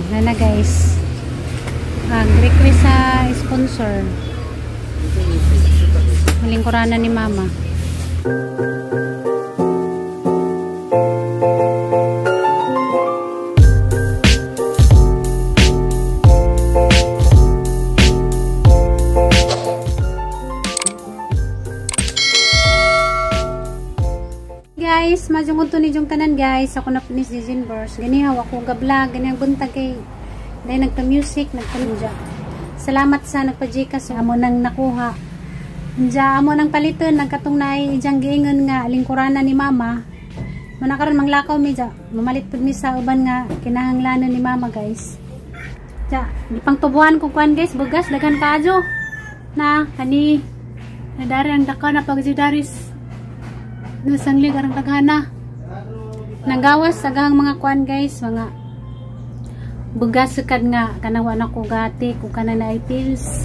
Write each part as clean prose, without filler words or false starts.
Nana guys. Ang request sa sponsor. Malingkuranan ni Mama. Guys, majungon to ni jong tanan guys. Ako na po ni si Zinverse. Ganihaw ako ga-vlog, ganihang buntag kay dahil nagpa-music, nagpa-ninja. Salamat sa nagpa-Gcash amo nang nakuha. Ninja amo nang paliton nagkatong naay ijang giingon nga lingkuranan ni Mama. Muna karon manglakaw mi ja. Mamalit pud mi sa uban nga kinahanglanon ni Mama guys. Ja, di pang tubuhan ko kuan guys, bugas daghan kaayo. Na kani nadari ang dako na pagjudaris. Nasangli karang taghana. Nanggawas agang mga kuan guys, mga bugas sukad nga kanang wa na ko gati ko kana na ay pills.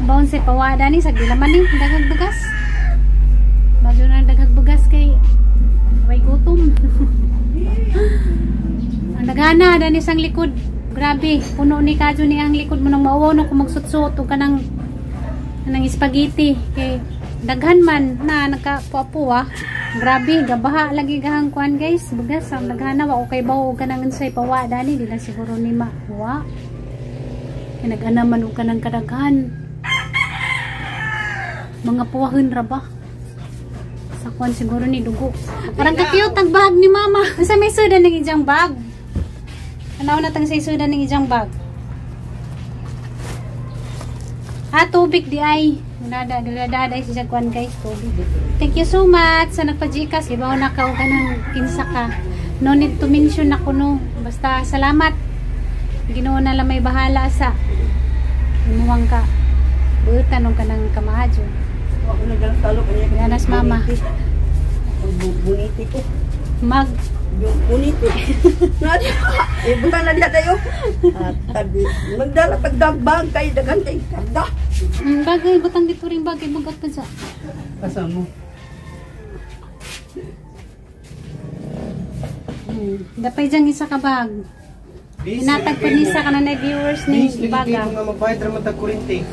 Baon say pawada ni sa gilaman ni daghang bugas. Badyo na daghang bugas kay way gutom. Ang daghana dani sang likod. Grabe, puno ni kadyo ni ang likod mo nang mauwaw no kung magsutsot og kanang kanang spaghetti kay daghan man na nagkapuapuwa. Grabe, gabaha lagi gahang kuan guys, bugas ang daghana wa ko kay bawo og kanang unsay pawa dani di lang siguro ni mawa. Kay nag-ana man og kanang kadaghan. Mga puwahon ra ba? Sa kuan siguro ni dugo. Parang ka-cute ang bag ni Mama. Unsa may sudan ng ijang bag? Anaw na tang say sudan ng ijang bag. Ah, tubig di ay. Nada, dada siya kuan guys, tubig. Thank you so much sa nagpa-Gcash. Ibaw na ka og kanang kinsa ka. No need to mention ako no. Basta salamat. Ginoo na lang may bahala sa imuwang ka. Buutan og kanang kamaadyo. Ganas Mama. Buniti ko. Mag buniti. Nadi. Ibutan na diha tayo. At magdala pagdagbag kay daghan kay karga. Bagay butang dito ring bagay bugat pa sa. Asa mo? Dapay diyang isa ka bag. Hinatag po nisa ka na na viewers ni baga. Nga magbayad ra man tag kurente.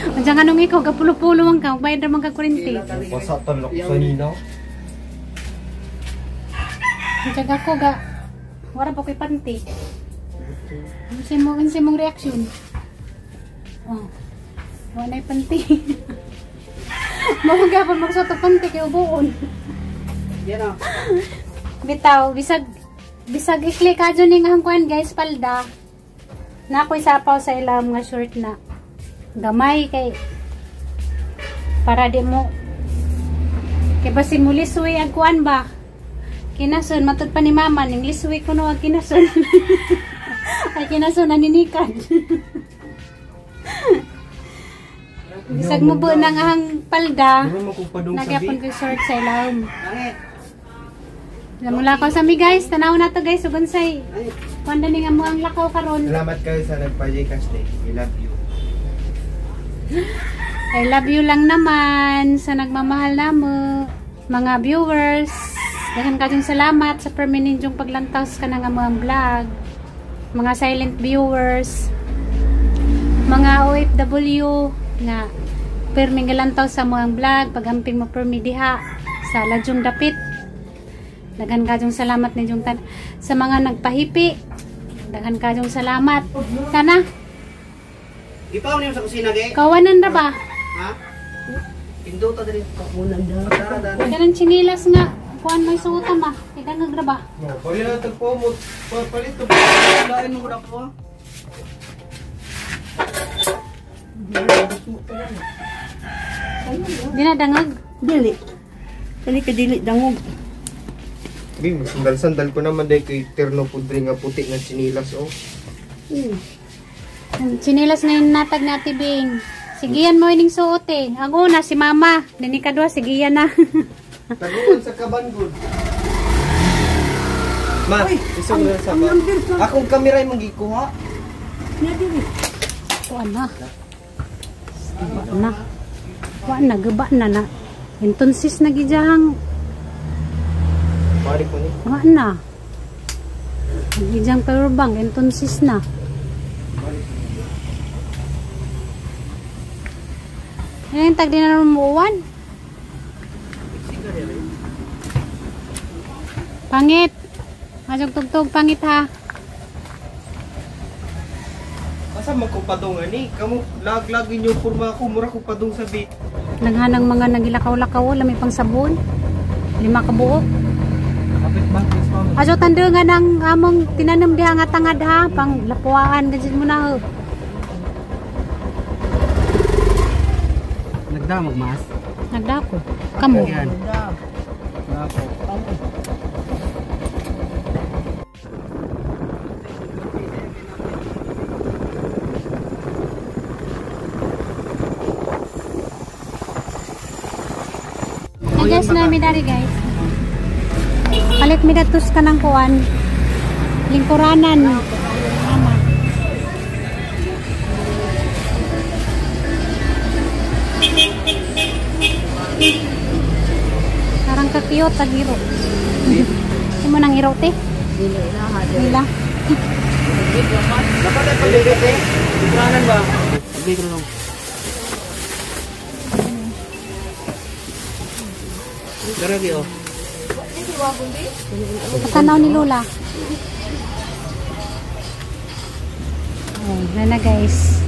Andiyan anong ikaw gapulo-pulo man ka, magbayad ra man ka kurente. Basa tanlok sa nina. Andiyan ako ga. Wala pa ko'y panty. Unsa mong reaksyon? Oh. Wala na'y panty. Mao gyapon magsuot og panty kay ubuon. Yan ah. Bitaw bisag bisag ikli kadyo ning ang kuan guys palda. Na ako'y sapaw sa ilang mga short na gamay kay para di mo kay basin mo liswi ang kuan ba. Kinason matud pa ni Mama ning liswi kuno ang kinason. Ay kinason naninikan. Bisag mo buo nang ahang palda. Nagyapon ko short sa ilawom. Mula ko sa mi guys, tanaw na to guys, ug unsay kuan ni nga mo ang lakaw karon. Salamat kayo sa nagpa-Gcash day. We love you. I love you lang naman sa nagmamahal namo, mga viewers. Daghan kayong salamat sa permanent yung paglantaw ka na nga mo ang vlog. Mga silent viewers, mga OFW nga perming galantaw sa mo ang vlog, pagamping mo permi diha sa Ladyong Dapit. Daghan kayong salamat ninyong tan sa mga nagpahipi. Daghan kayong salamat. Sana. Ipaw niyo sa kusina kay. Kawanan ra ba? Ha? Pinduta diri. Kanang chinilas nga kuan may suotan ma. Kay dangag ra ba? No, pali na tagpomot. Palit to. Lain mo ko po. Di na dangag. Dili. Kani ka dili dangog. Bi, sandal-sandal ko naman dahil kay terno pudre nga puti nga chinilas oh. Chinilas ngayon natag na Ate Bing. Sigian mo ining suot eh. Ang una si Mama, dini kadua sigian na. Taguan sa kaban gud. Ma, isa mo sa ba. Akong kamera imong gikuha. Na dili. Kuan na. Wa na. Wa na gaba na na. Entonces nagijahang Balik mo ni. Wa na. Ijang power bank entonces na. Ayun, tag din na rumuwan. Pangit. Asog tugtog, pangit ha. Asa magkupadong ani? Kamo lag-lag inyo porma ako, mura ko padong sa bit. Naghanang mga nagilakaw-lakaw, lami pang sabon. 5 ka buok. Kapit ba? Aso tanda nga ng among tinanom diha nga tangad ha, pang lapuaan ganyan mo na ho. Nagdamag mas? Nagdako. Kamo. Nako. Hey guys, na mi dari guys. Palit mi datos ka ng kuan. Lingkuranan. Mama. Parang ka-cute tag iro. Hindi mo nang iro te? Nila. Dapat ay paligid eh. Lingkuranan ba? Sabi ko lang. Garagi oh. Patanaw ni Lola. Oh, na guys.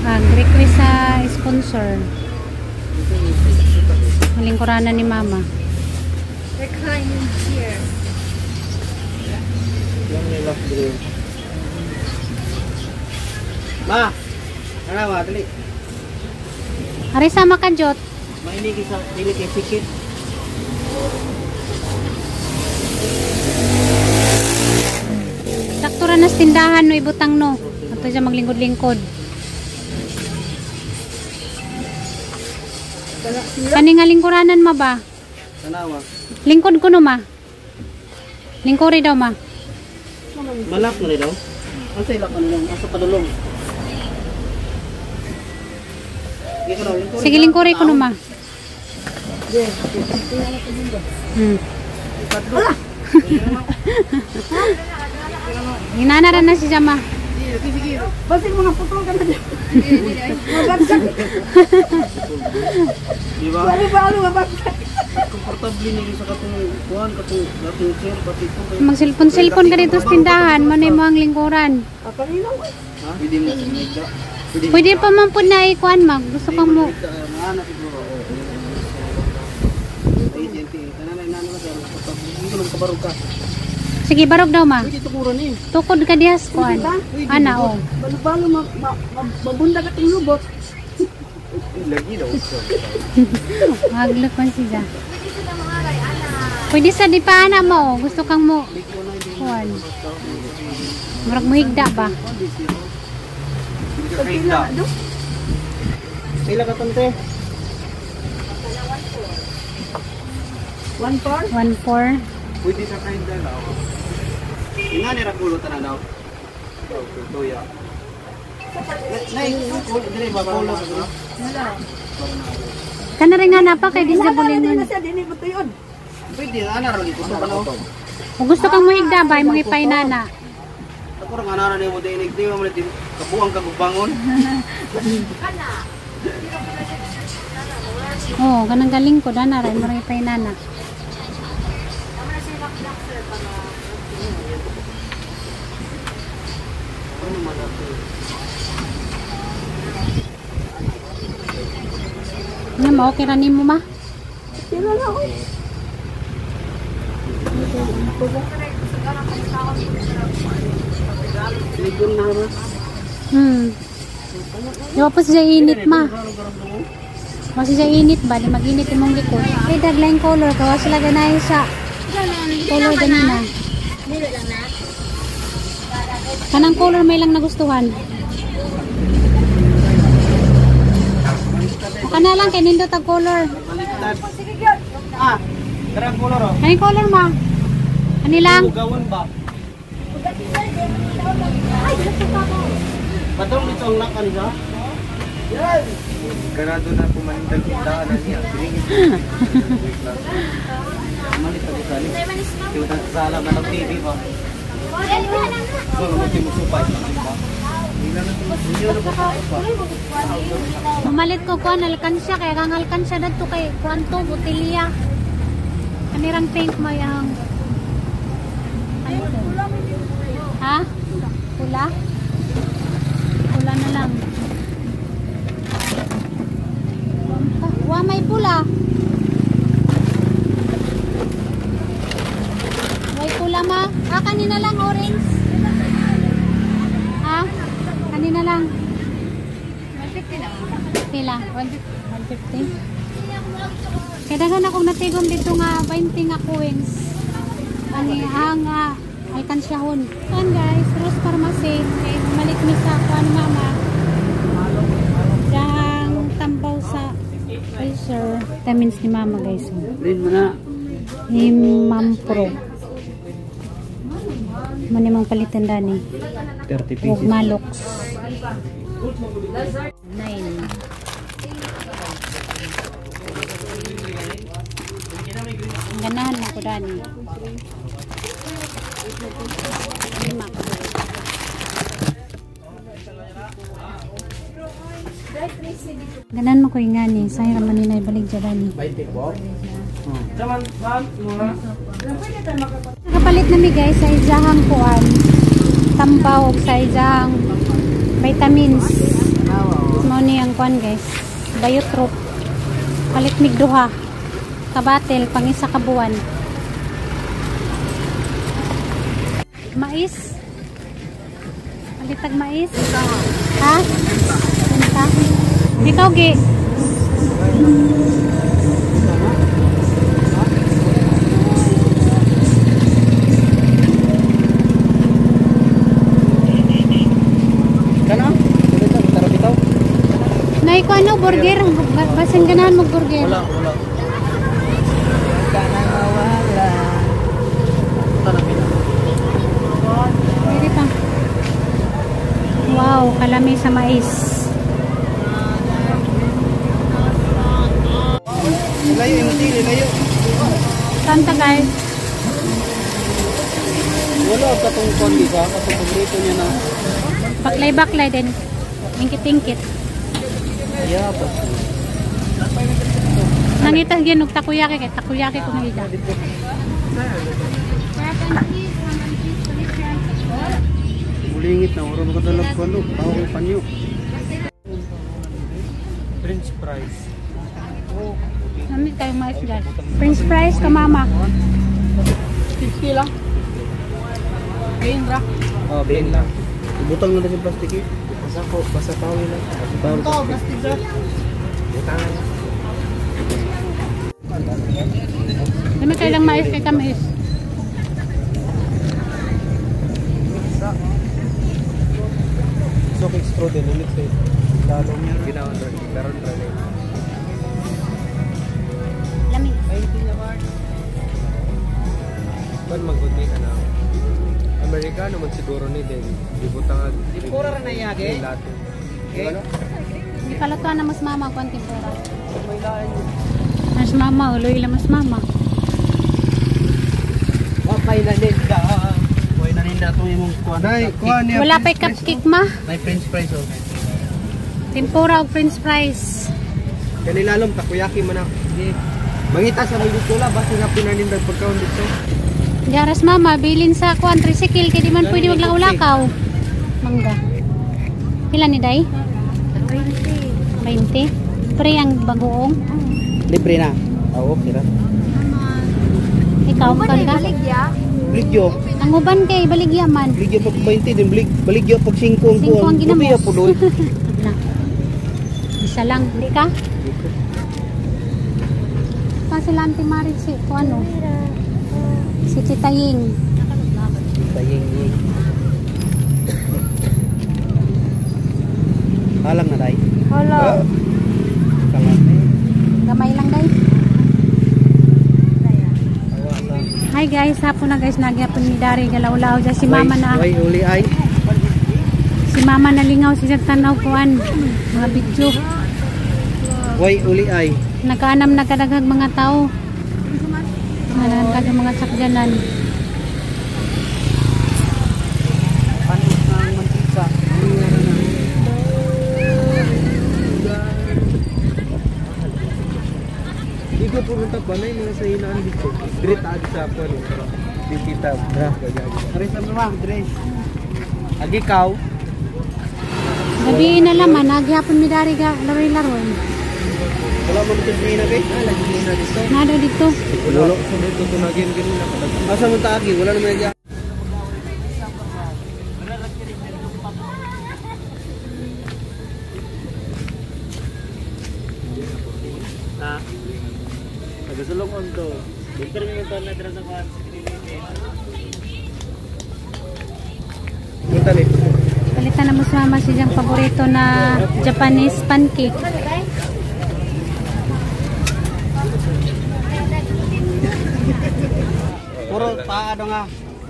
Ang request sa sponsor. Malingkuranan ni Mama. Reclining chair. Ma! Ano ma? Dali. Ari sama ka, Jot. Mainig sa dili kay sikit. Sakto ra na sa tindahan no ibutang no. Ato siya maglingkod-lingkod. Kani nga lingkuranan ma ba? Tanawa. Lingkod ko no ma. Lingkuri daw ma. Malak na rin daw. Asa ilak ano lang? Asa padulong? Sige, lingkuri ko no ma. Hinana ra na si Jama. Basig mga putol ka na dyan. Mabagsak. Di ba? Balo-balo, mabagsak. Komportable ni sa katong kuan katong dating chair pati ito. Magsilpon-silpon ka dito sa tindahan, mo na mo ang lingkuran. Paparino ko. Ha? Pwede mo sa medyo. Pwede pa man po na ikuan ma. Gusto ka mo. Ano siguro? Sige, barog daw ma. Pwede tukuran eh. Tukod ka dihas kuan. Ana oh. Balo-balo, mabundag at yung lubot. Lagi daw. Maglok man siya. Pwede sa di pa ana mo. Oh. Gusto kang mo. Kuan. Murag muhigda ba? Pagpila, do. Sila ka tante. 1-4? 1-4. Pwede sa kayo dalawa. Nga ni Rakulo tanan daw. Tuya. Nay, dili ba kulo sa Kana rin nga na pa kay di sa Wala na bulingon. na siya, dili mo tuyon. Pwede ana ra lagi kuto pa no. Kung gusto kang muhigda ba, imong ipainana. Ako ra nga ana nimo dinig di mo di kabuang kag bangon. Oh, ganang galing ko dana ra imong ipainana. Nga ma okay ra nimo ma? Sila na, oy. Ligon na ra. Di ba po siya init ma? Wa siya init ba? Di mag-init imong likod. Ay, daglaing color. Kawa sila ganahin sa color ganina. Kanang color may lang nagustuhan. O kana lang, kay nindot ang color. Baliktad. Ah, karang color oh. Kaning color ma? Ani lang? Gawon ba? Patong dito ang lak kanila. Ganado na pumanindag tindahan na niya. Malit ako sali. Tiwag sa sala na ng TV ba? Mamalit ko kuan alkansya kay ang alkansya dadto kay kuan to botelya. Kanirang pink may ang ano to? Ha? Pula? Pula na lang. Wa may pula. May pula ma. Ah, kanina lang orange. Ha? Kanina lang. 150 lang. Pila? 150. Kaya daghan akong natigom dito nga 20 nga coins. Ani ang alkansyahon. Kuan guys, Rose Pharmacy. Kay bumalik mi sa kuan mama. Dahang tambaw sa freezer. Vitamins ni mama guys. Rin mo na. Ni Ma'am Pro. Muna mong palitan dani. 30 Ug Malox. 9. Ang ganahan na ko dani. 5 ko. Ganahan mo ko yung ngani. Sayang raman nila ibalik dyan dani. 20 po. Nakapalit nami guys sa isahang kuan. Tambaw sa isahang vitamins. Mao ni ang kuan guys. Biotrop. Palit mig duha. Kabatel pang isa ka buwan. Mais. Palitag mais. Ha? Pinta. Ikaw gi. Kana? Tara bitaw. Nay ko ano burger, basin ganahan mo burger. Wala, wala. Dili pa. Wow, kalami sa mais. Layo yung dili, layo. Tanta guys. Wala katong kondi ka, katong paborito niya na. Baklay-baklay din. Ingkit-ingkit. Yeah, pa. Nangita gyud og takoyaki kay takoyaki ko nangita. Bulingit na oro makadalog ko ano, tawag ko panyo. French fries. Namit kayo mais guys. French fries ka mama. 50 lang. Plain ra. Oh, plain lang. Ibutang na rin sa plastic eh. Basta ko, basta tawin lang. Ito, plastic ra. Butang na lang. Dami kayo lang mais kay tamis. So, kay straw din, ulit sa'yo. Lalo niya. Ginawan rin, karon rin. Lamig. Ban magundi ka na. Amerikano man siguro ni din. Ibutang Tempura ra na iyage. Hindi pala to na mas mama kung tempura. Mas mama, uloy lang mas mama. Okay na ninda. Okay na ninda itong imong kuan. Nay, kuan niya. Wala pa'y cupcake ma. May french fries oh. Tempura o french fries. Kani lalom takoyaki man ako. Mangita sa may dito la basta nga pinanindag pagkaon dito. Jaras mama, bilin sa kuan tricycle kay di man pwede maglakaw-lakaw. Mangga. Pila ni Day? 20. Pre ang bagoong. Libre na. Oo, okay ra. Ikaw kan ka? Baligyo. Ang uban kay baligya man. Baligyo pag 20 din balig baligyo pag 5 ang 5 ang kuan. ginamos. Lubiya po doon. Na. Isa lang, di ka? Pa sila Auntie Marit si kuan ano? Si Tita Ying. Taying ying. Halang na day. Hala. Kalame. Gamay lang day. Hi guys, hapon na guys, nagyapon ni Dari galawlaw dyan si mama na. Way uli ay. Si mama nalingaw si tanaw kuan mga video. Way uli ay. Nakaanam na kadaghag mga tao. Nakaanam mga sakyanan. ba na yung mga sa hinaan dito? Dire taag sa ako ni. Di kita. Aris na ba, Dre? Agi kaw. Gabi na laman, nagyapon mi dari ga laroy-laroy. Wala mo dito sa be? Ah, lagi na dito. Nado dito. Wala sa dito tunagin ganun na. Asa mo ta agi? Wala naman agi. Ha? Nagasulong on to. Dito rin yung na dira sa kwan. Punta ni. Palitan na mo si mama siyang paborito na Japanese pancake. Puro paado nga.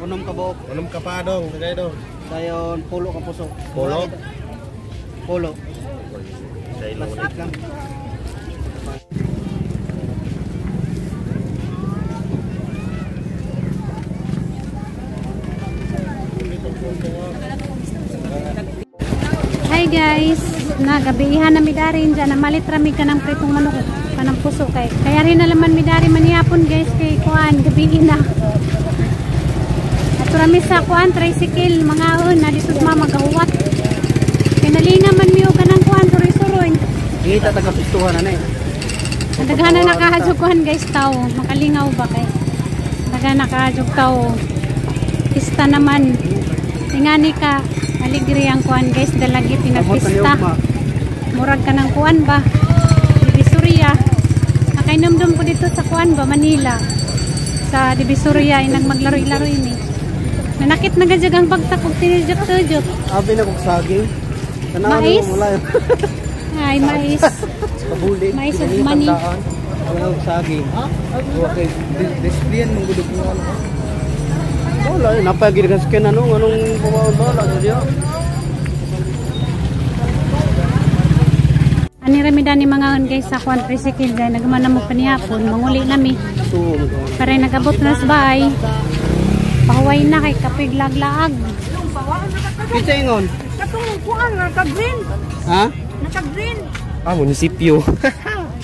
Unom ka buok. Unom ka pa dong, tagay dong. Dayon pulo ka puso. Pulo? Pulo. Plastic lang. Hi guys, nagabiihan na mi dari dyan, namalit rami ka ng pritong manok kanang puso kay. Kaya rin na laman mi dari manihapon guys kay kuan gabi na. Ato rami sa kuan tricycle mga on na dito sa mama gahuwat. Kay nalinga man mi og kanang kuan suroy-suroy. Kita taga pistuhan na eh. Ang daghan na nakahadjog kuan guys tao, makalingaw ba kay. Daghan nakahadjog tao. Pista naman. Ingani ka aligri ang kuan guys, dalagi pinagpista. Murag ka ng kuan ba? Divisoria. Nakainomdom ko dito sa kuan ba, Manila. Sa Divisoria, inang maglaroy-laro ini. Nanakit na gadyag ang pagtakog tinijok-tujok. Abi na kog saging. Tanaw Mais? wala. Ay, mais. Pabulig. Mais ug mani. Wala kog saging. Okay, displayan mong gudog mo ano. Wala, napagid ka skin anong anong buwaon ba wala sa diya. Ani rami dani mga on guys sa kuan tricycle dahil nagman na mo panihapon, manguli nami. Para nagabot na sa bahay. Pahuway na kay kapig laglaag. Kinsa ingon? Katong kuan naka-green. Ha? Naka-green. Ah, munisipyo.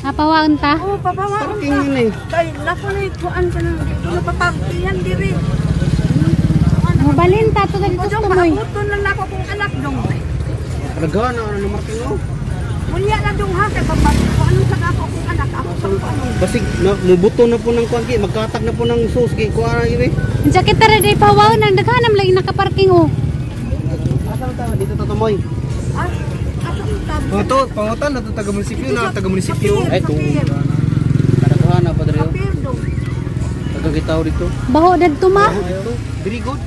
Napawaon ta. Oh, papawa. Parking yun eh. Kay nako ni kuan ka na dito na paparkihan diri. Mobalin ta to dito sa Dong tumoy. maabuton lang nako kung anak dong. Daghan na ano marking oh. Munya na dong ha kay paparkihan sa ako kung anak ako sa kuan. Basig na mubuto na po ng kuan gi, magkatag na po ng sauce gi kuan na gi. Ang jacket ra day pawaon ang daghan am lagi nakaparking oh. Asa ta dito tatumoy? Ah, asa ta? Panguto, pangutan na to taga munisipyo na taga munisipyo. Ay to. Kadaghan na pa diri. oh. Papir dong. Taga gitaw dito. Baho dadto ma. Very good.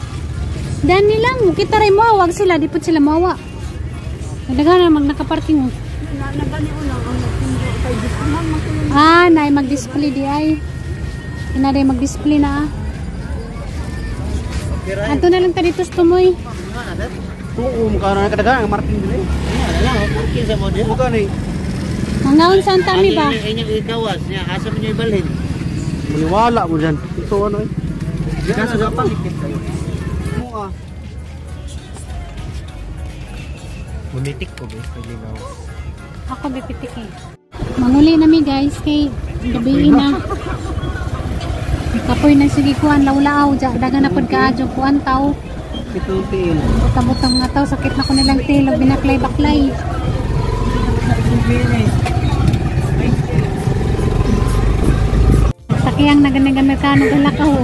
Dani lang mo kita ray moawag sila di pud sila moawa. Daghan na mag nakaparking oh. Na nagani una ang kay man man kuno. Ah, nay mag-display di ay. Ina day mag-display na ah. Ato na lang ta dito sa tumoy. Oo, mukha na kadaghan ang marking diri. Parking sa mo Mukha ni. Mangaon sa antami ba? Inyong ikawas niya, asa mo niyo ibalhin? Maniwala mo dyan. Ito ano eh. Kaso sa palikit kayo. Mo ah. Munitik ko guys, naglinaw. Ako bipitik eh. Manguli na mi guys kay gabi na. Kapoy na sige kuan lawlaaw ja dagan na pud kaadyo kuan tao. Ito tiil. Buta-butang mga tao sakit na ko nilang tail og binaklay-baklay. Sakiyang naganig Amerikano galakaw.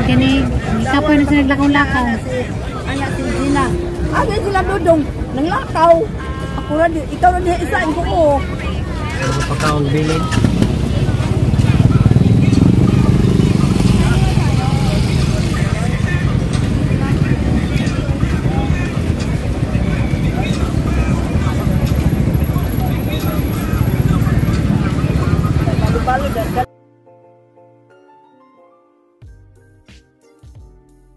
Gani kapoy na sila naglakaw-lakaw. Anak si Gina. Ano sila dudong nanglakaw. Ako ra di ikaw ra di isa ko. Pagkaong bilin.